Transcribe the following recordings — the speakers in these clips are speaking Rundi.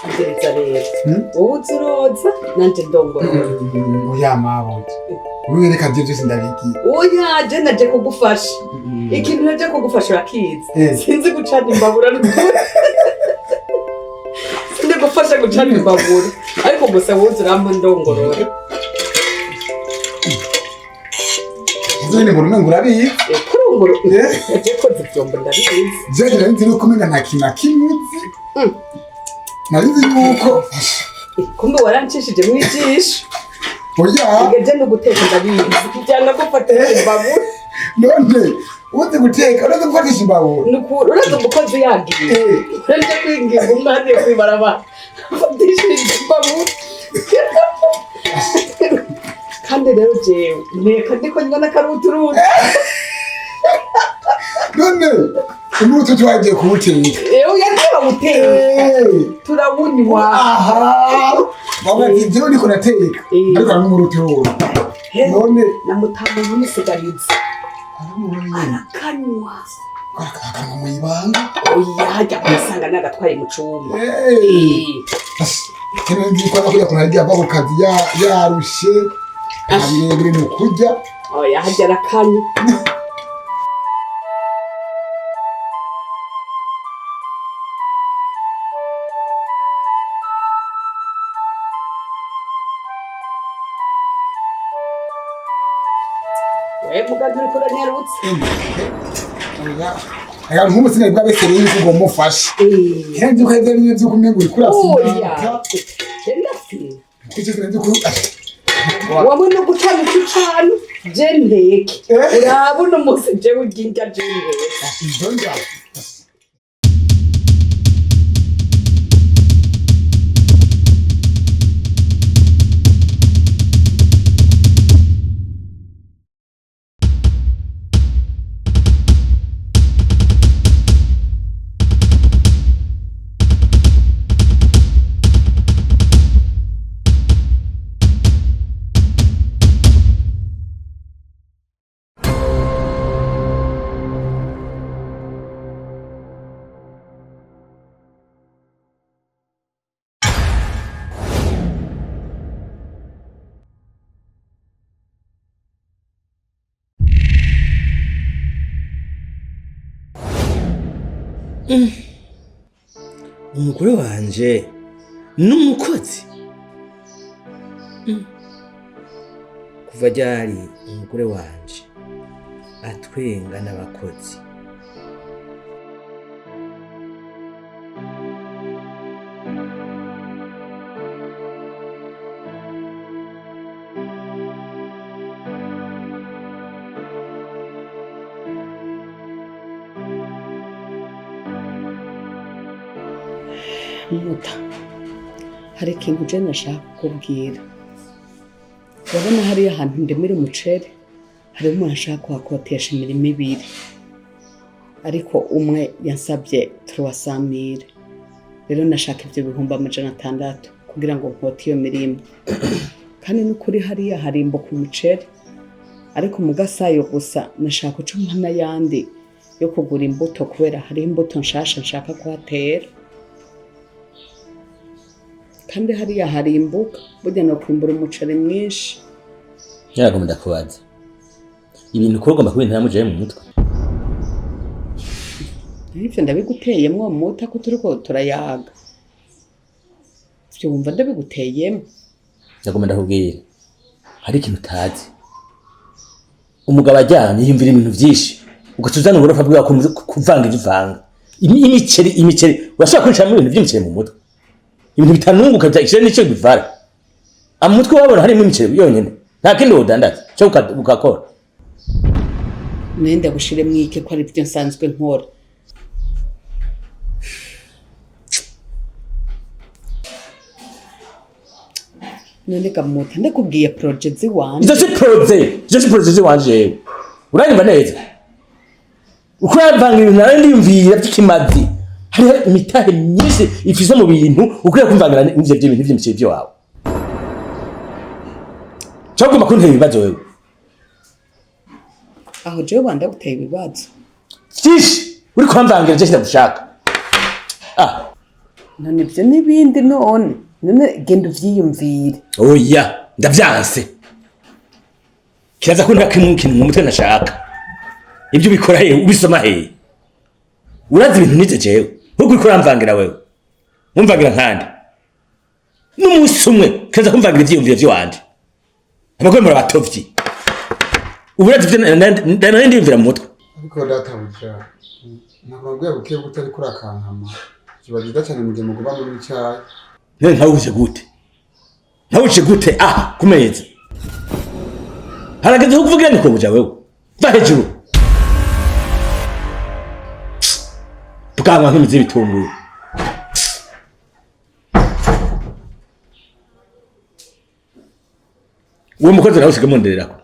Umviriza rero, wowe uza uroza nanje ndongorora. Oya mabuja, wewe reka byo byose ndabigiye. Oya, je naje kugufasha. Ikintu naje kugufasha urakizi. Sinzi gucana imbabura n'ukuri. Sinzi gufasha gucana imbabura, ariko gusa wowe uza urampa ndongorora. Ivyo nyene mbona umengo urabizi. Kurongora, naje koza ivyombo ndabizi. Je nari nzi yuko umenga nta kintu na kimwe uzi. Nari nzi yuko Kumbe warancishije mwijisho. Oya. Ege je no guteka ndabizi. Byanga gufata imbabura. None uzi guteka, urazi gufatisha imbabura? Nukuri urazi umukozi yagiye. Uraje kwinginga umwana kwibarabara. Fatishije imbabura. Kandi rero jewe nteka ndiko nywa n'akaruturutu. None umurutu twagiye kuwuteka. Ewe yagiye bawuteka. Turawunywa. Aha. Bavuga ati jewe niko nateka. Ariko harimo umurutu. None na mutama nkamusigariza. Arakanywa. Akanwa mu ibanga. Oya, hajya kumusanga nagatwaye mu cumba. Kino nzi ko akujya kunarya ava ku kazi yarushe. Birebire ni ukurya. Oya, hajya arakanywa. We muga nturiko uranyarutse. Reka nk'ubu sinari bwabekereye yuko ugomba umufashe. Kera nzi ko ari bya bimwe vy'uko umengo uriko urafinata. Oya. Ndafina. Kuki sinari nzi ko Wamwe no gucana icyo ucana, je nteke. Urabona umunsi jewe urya indya je nteke. Izo ndya. Umugore wanje n'umukozi. Kuva ryari umugore wanje atwenga n'abakozi? Muta, hari ikintu je nashaka kukubwira. Urabona hariya ahantu ndemera umuceri, hariho umuntu ashaka kuhakotesha imirima ibiri, ariko umwe yansabye 300,000. Rero nashaka ivyo 600,000 kugira ngo nkote iyo mirima. Kandi n'ukuri hariya harimbuka umuceri, ariko mu gasayo gusa nashaka guca umpa n'ayandi yo kugura imbuto, kubera hariho imbuto nshasha nshaka kuhatera. Kandi hariya harimbuka, burya no kwimbura umuceri mwinshi. Nyaragomba ndakubaza ibintu ukora ugomba kuba intaramuje mu mutwe. Ivyo ndabiguteyemwo muta ko turiko turayaga. Ivyo wumva ndabiguteyemwo. Ndagomba ndakubwira, hari ikintu utazi. Umugabo aryamye yiyumvira ibintu vyinshi, ugaca uzana uburofa bwiwe kuvanga ivyo uvanga. Imiceri, urashobora kwinjira mu bintu vy'imiceri mu mutwe. Ibintu bitanunguka bya ikirere nico bivara. Amutwe wabona harimo imiceri yonyene. Nta kindi wodandaza, cyo ukakora. Nenda gushire mwike ko ari byo nsanzwe nkora. None gamuta ndakubwiye projet ziwanje. Izo si projet, izo si projet ziwanje. Uranyumva neza? Uko yavanga ibintu nari ndiyumvira by'ikimazi. Hariho imitahe myinshi ifise mu bintu ukwiye kumvangira n'ivyo by'ibintu vy'imiceri vyawe. Cyo guma kuntera ibibazo wewe. Aho jewe banda guteye ibibazo. Vyinshi uri kwamvangira je ndagushaka. None ibyo n'ibindi, none genda uvyiyumvire. Oya, ndavyanse. Kiraza ko nta kimwe kintu mu mutwe nashaka. Ibyo ubikora hehe? Ubisoma hehe? Urazi ibintu nize jewe? Nkuko uriko uramvangira wewe, umvangira nkande n'umunsi umwe kiraza kumvangira ivyiyumviro vy'iwanje. Abagore muri abatovyi. Ubu urazi ivyo nari ndiyumvira mu mutwe? Ariko databuja, ntabwo mbwiye buke butari kurakankama, biba byiza cyane mu gihe muguma muri icyayi. None ntawuje gute? Ntawuje gute aha ku meza? Harageze ho kuvugira nyoko wewe. Va hejuru. Bwanwa nk'imizi y'ibitunguru. Uwo mukozi nawe usigaye mundererako.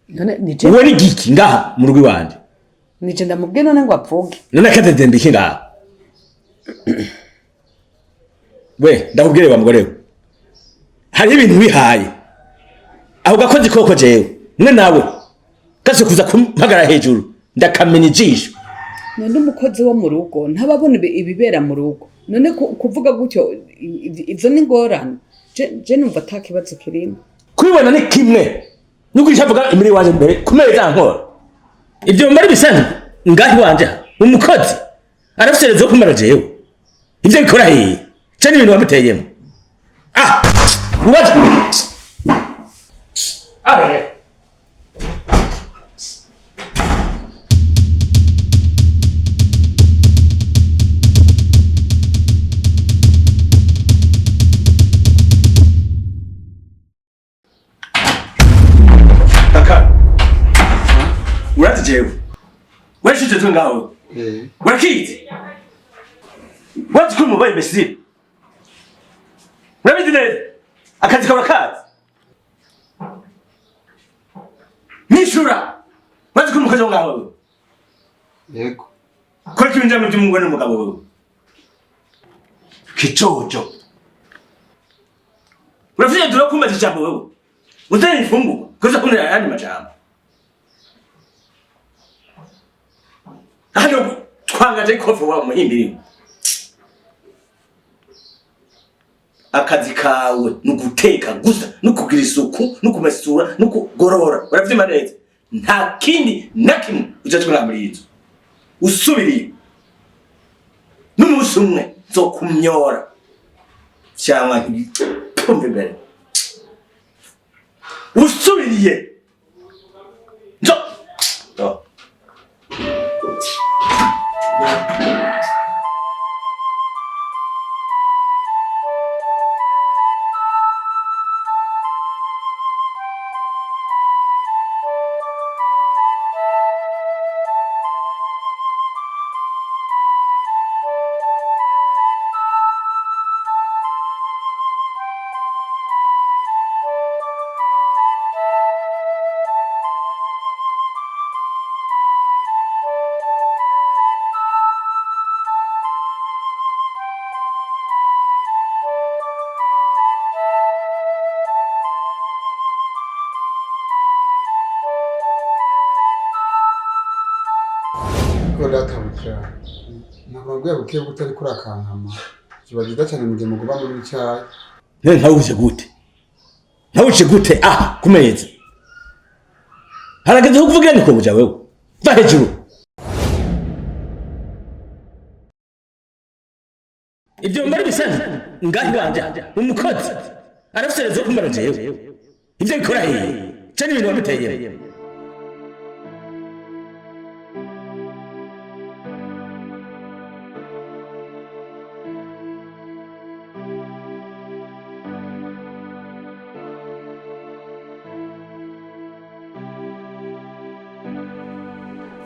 None nije Uwo ni giki ngaha mu rugo iwanje? Nije ndamubwiye none ngo avuge. None akazezembe iki ngaha? We, ndakubwire wa mugore we. Hari ibintu wihaye. Aho gakozi koko jewe. Mwe nawe. Gase kuza kumpagara hejuru. Ndakamenya ijisho. None umukozi wo mu rugo ntababona ibibera mu rugo? None kuvuga gutyo izo ni ingorane. Je numva ata kibazo kirimo. Kubibona ni kimwe. Nuko ishavuga imiri wanje mbere ku meza nkora. Ibyo mbari bisanzwe ngahi wanje aha. Umukozi arafise zo kumara jewe. Ibyo bikora hehe? Cyane ibintu wamuteyemo. Ah! Ubaje. Ah! Kaka. Urazi jewe. Weshuje tu ngaho. Eh. Urakizi? Wazi ko umubaye imbesire? Urabizi neza? Akazi kawe urakazi? Nishura! Wazi ko umukozi wo ngaho wewe? Yego. Kora ibinjamwe by'umugore n'umugabo wewe. Kijojo. Urafite dura kumbaza ijambo wewe. Uzanye imfungurwa, kuza kumira ayandi majambo. Hano twangaje ikofe wa muhimbiri. Akazi kawe ni uguteka gusa, no kugira isuku, no kumesura, no kugorora. Uravyumva neza? Nta kindi na kimwe uja muri iyi nzu. Usubiriye n'umunsi umwe nzokumyora cyangwa ntibitumve imbere. Usubiriye nzo Oh. Ariko databuja, ntabwo mbwiye buke butari kurakankama, biba byiza cyane mu gihe muguma muri icyayi. None ntawuje gute? Ntawuje gute aha ku meza? Harageze ho kuvugira nyoko wewe. Va hejuru. Ibyo mbari bisanzwe ngahi wanje aha. Umukozi arafise zo kumara jewe. Ibyo bikora hehe? Cyane ibintu wamuteyemo.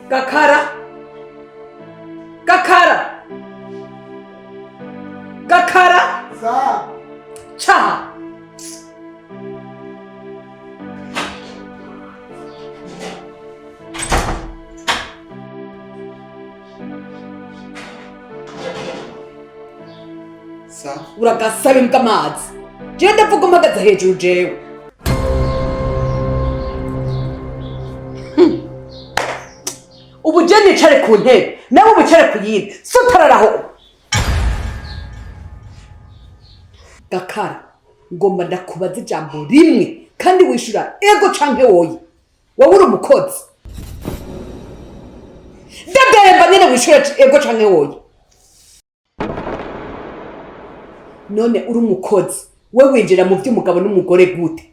Gakara! Gakara! Gakara! Sa. Ca! Sa. Uragasaba imbwa amazi. Jewe ndavuga umpagaze hejuru jewe. Ubu je nicare ku ntebe, nawe wicare ku yindi. So utararaho. Gakara, ngomba ndakubaza ijambo rimwe kandi wishura ego canke woye. Wowe uri umukozi. Ndademba nyene, wishura ego canke woye. None uri umukozi, we winjira mu by'umugabo n'umugore gute?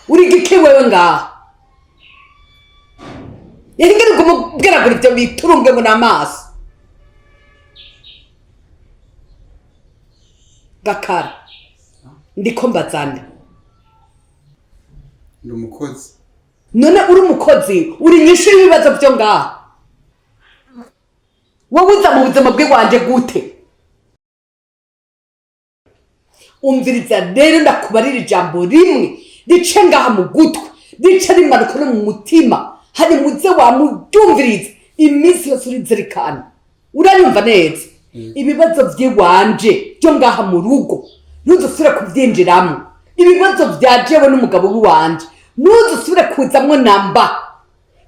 Uri giki wewe ngaha? Yahingere kumubwiragura ibyo biturunge ngo n'amaso. Gakara, ndiko mbazana. Ndi umukozi. None uri umukozi, uri nyishu y'ibibazo byo ngaha? Wowe uza mu buzima bw'iwanje gute? Umviriza rero, ndakubarira ijambo rimwe rice ngaha mu gutwi, rice rimanuka no mu mutima, hanyuma uze wamuryumviriza iminsi yose, urizirikana. Uranyumva neza? Ibibazo by'iwanje byo ngaha mu rugo ntuzusubire kubyinjiramo. Ibibazo bya jewe n'umugabo w'iwanje ntuzusubire kuzamwo namba.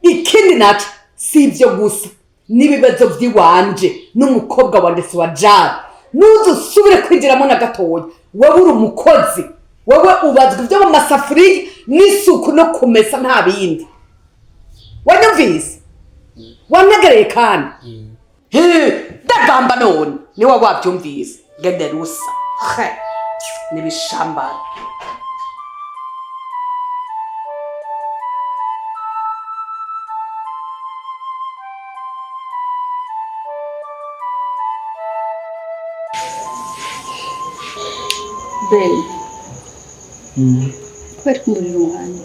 Ikindi naco, si ibyo gusa, n'ibibazo by'iwanje n'umukobwa wanje si wa jari ntuzusubire kwinjiramo na gatoya. Wowe uri umukozi, wowe ubazwa ibyo mu masafuriya n'isuku no kumesa, nta bindi. Wanyumvise? Wantegereye kandi? Ndagamba none niwe wabyumvise gende rusa. He, n'ibishambara. Ben, kubera kumburira umwanya.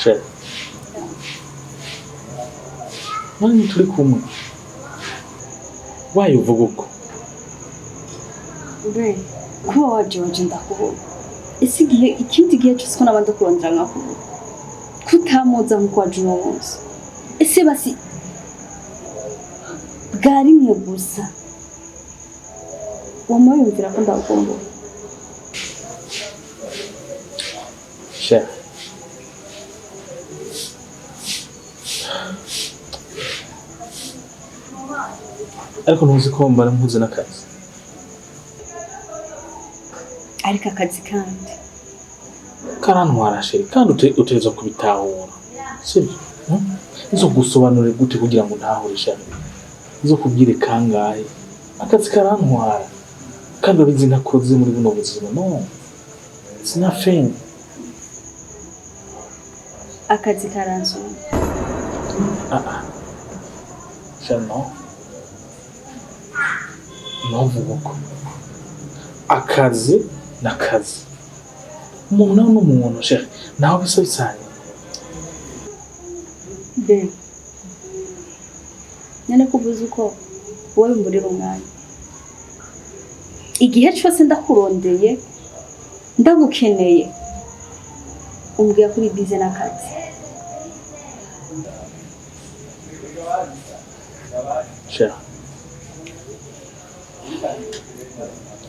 Chef. None turi kumwe. Wayo uvuga uko? Ben, kuba waje waje ndakubona. Ese igihe ikindi gihe cyose ko nabandi kurondera nkakubura, kutamuza nkuko waje uno munsi? Ese basi bwa rimwe gusa wama wiyumvira ko ndagukumbura? Chef. Ariko ntuzi ko mbara mpuze n'akazi. Ariko akazi kandi Karantwara, chérie, kandi utegerezwa kubitahura. Sibyo? Nzogusobanurira gute kugira ngo ntahure, chérie? Nzokubwire kangahe? Akazi karantwara. Kandi urabizi ntakoze muri buno buzima. No. It's nothing. Akazi karanzuma. Ah ah. Chérie, no. Ntuvuge uko. Akazi n'akazi. Umuntu nawe ni umuntu, chérie. Naho bisa bisanye. Ben, nyine ko uvuze uko wowe mburira umwanya, igihe cyose ndakurondeye, ndagukeneye, umbwira kuri bize n'akazi. Chérie.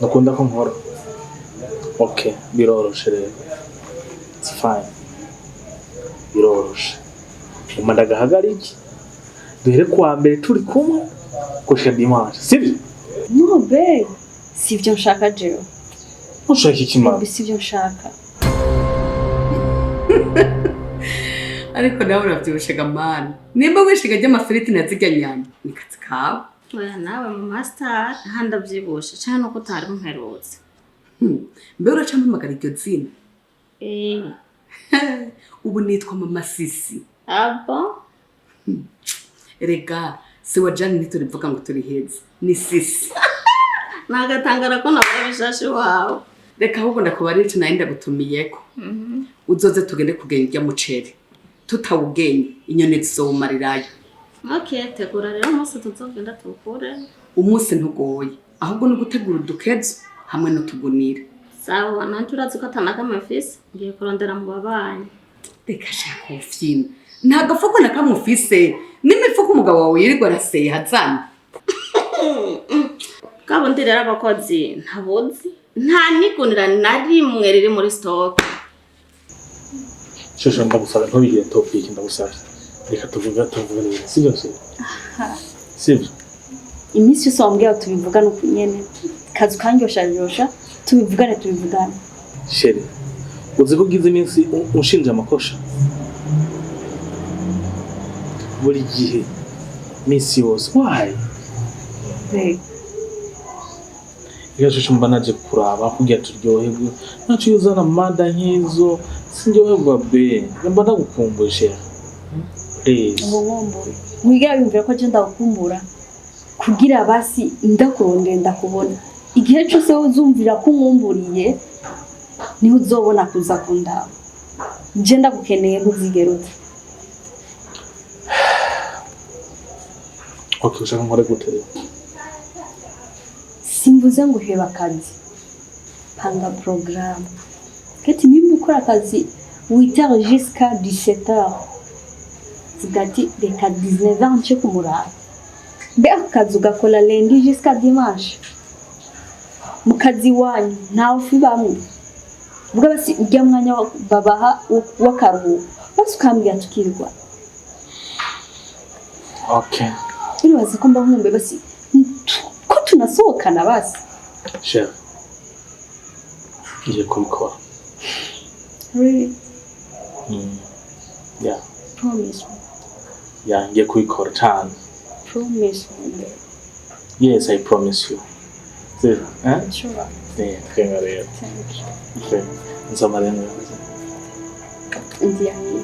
Nakunda ko nkora. Okay, biroroshe rero. It's fine. Biroroshe. Uma ndagahagarike. Duhere kuwa mbere turi kumwe gushika dimanche, sibyo? No babe, sivyo nshaka jewe. Ushaka iki mama? Babe, sivyo nshaka. Ariko nawe urabyibushe gamani, nimba wishiga ry'amafiriti na zirya nyama ni kazi kawe. Oya nawe mu master, aha ndabyibushe cyane uko utari umperutse. Mbe uracampamagara iryo zina? Eh. Ubu nitwa Mama Sisi. Abo. Erega si wa jani ntiturivuga ngo turi heza, ni Sisi. Nagatangara ko nabura bishashi wawe. Reka ahubwo ndakubarira ico nari ndagutumiyeko. Uzoze tugende kugenya urya muceri, tutawugenye inyoni zizowumarirayo. Okay, tegura rero umunsi tuzogenda tuwukure. Umunsi ntugoye, ahubwo ni ugutegura udukezo hamwe n'utugunira. Sawa, nanje urazi ko atanakamwe mfise, ngiye kurondera mu babanyi. Reka shaka ufyina, nta gafuko na kamwe ufise n'imifuko umugabo wawe yirirwa araseye hazana. Bwa bundi rero abakozi ntabuzi, nta n'igunira na rimwe riri muri stock. Shusho, ndagusaba ntubigire topic, ndagusaba. Reka tuvuga tuvugane, sibyo se? Sibyo. Iminsi yose wambwira tubivugane uku nyene, kazi ukanryosharyosha, tubivugane tubivugane. Chérie, uzi ko ugize iminsi unshinja amakosha buri gihe, minsi yose, why? Babe. Iyo shusho mba naje kuraba kugira turyoherwe, naciye uzana mada nk'izo, sinryoherwa be. Mba ndagukumbuye chérie, please. Ngo nkumbuye? Wigera wiyumvira ko je ndagukumbura? Kugira basi ndakurondeye ndakubona. Igihe cyose uzumvira ko unkumburiye, niho uzobona kuza kundaba. Je ndagukeneye, ntuzigere uza. Okay, ushaka nkore gute rero? Simvuze ngo uheba akazi, panga porogaramu kati nimba ukora akazi 8h jusqu'à 17h, vuga ati reka 19h nce kumuraba. Mbe ako kazi ugakora lundi jusqu'à dimanche, mu kazi iwanyu ntawe ufi bamwe, vuga basi ujya mwanya babaha w'akaruhuko, basi ukambwira tukirirwa. Okay. Uribaza ko mba nkumbuye? Basi ko tunasohokana basi. Chérie, ngiye kubikora. Really? Yeah. Promise me. Yeah, ngiye kubikora cyane. Promise me, babe. Yes, I promise you. Sibyo, eh? Sure. Yeah, twenga rero. Thank you. Okay, nsoma rero. Ndiyanyi.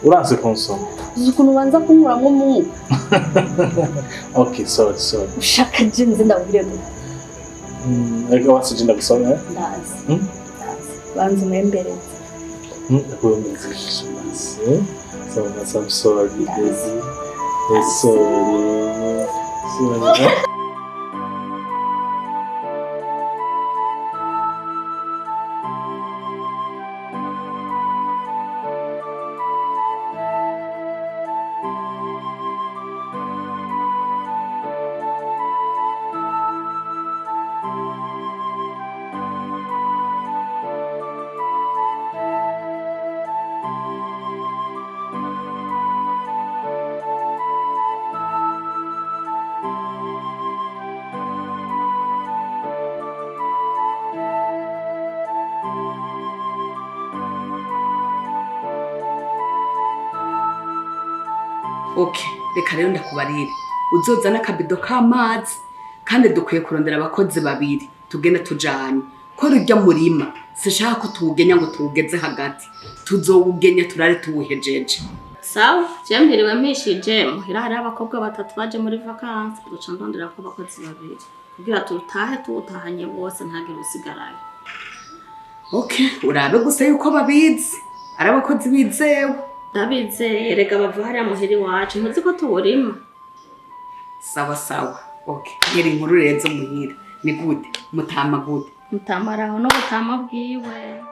Uranse kunsoma. Uzi ukuntu ubanza kunkuramo umwuka? Okay, sorry, sorry. Ushaka je nze ndabwire gute? Reka basi je ndagusoma, eh? Ndazi. Ndazi. Banza umwembereze. Ndakwembereza basi. So, I'm sorry, baby. Sorry. Sorry. Okay, reka rero ndakubarire, uzozana akabido k'amazi, kandi dukwiye kurondera abakozi babiri tugende tujanye ko rujya murima. Sishaka ko tuwugenya ngo tuwugeze hagati, tuzowugenya turare tuwuhejeje. Sawa, je mpiriwe mpishije. Muhira hariho abakobwa batatu baje muri vacances, duca ndondera ko abakozi babiri kugira tutahe tuwutahanye bose, ntagire usigarayo. Okay, urabe gusa yuko babizi, ari abakozi bizewe. Ndabizeye, erega bava hariya muhira iwacu, ntuzi ko tuwurima. Sawa sawa, okay. Nyeri inkuru rero zo muhira ni gute? Mutama gute? Mutamaraho n'ubutama bwiwe.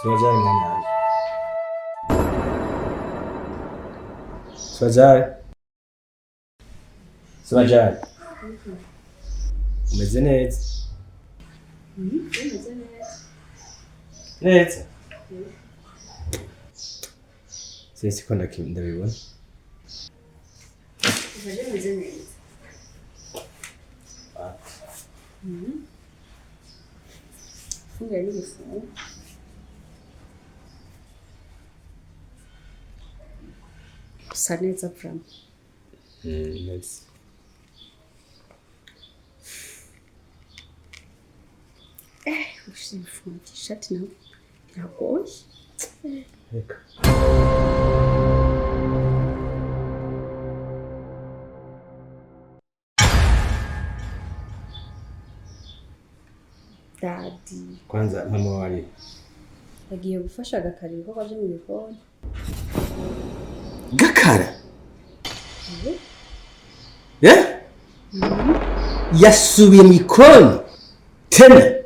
Sibajari mwana wanjye. Sibajari. Sibajari. Umeze neza? Neza. Sinzi ko ndabibona. Meze neza. Funga n'ugufunga. Usa neza vraiment. Neza. Ufise ibifungo vy'ishati nawe biragoye. Reka. Daddy Kwanza mama wari. agiye gufasha agakara ibikorwa vyo mu gikoni. Gakara. Eh? Yasubiye mu ikoni tena.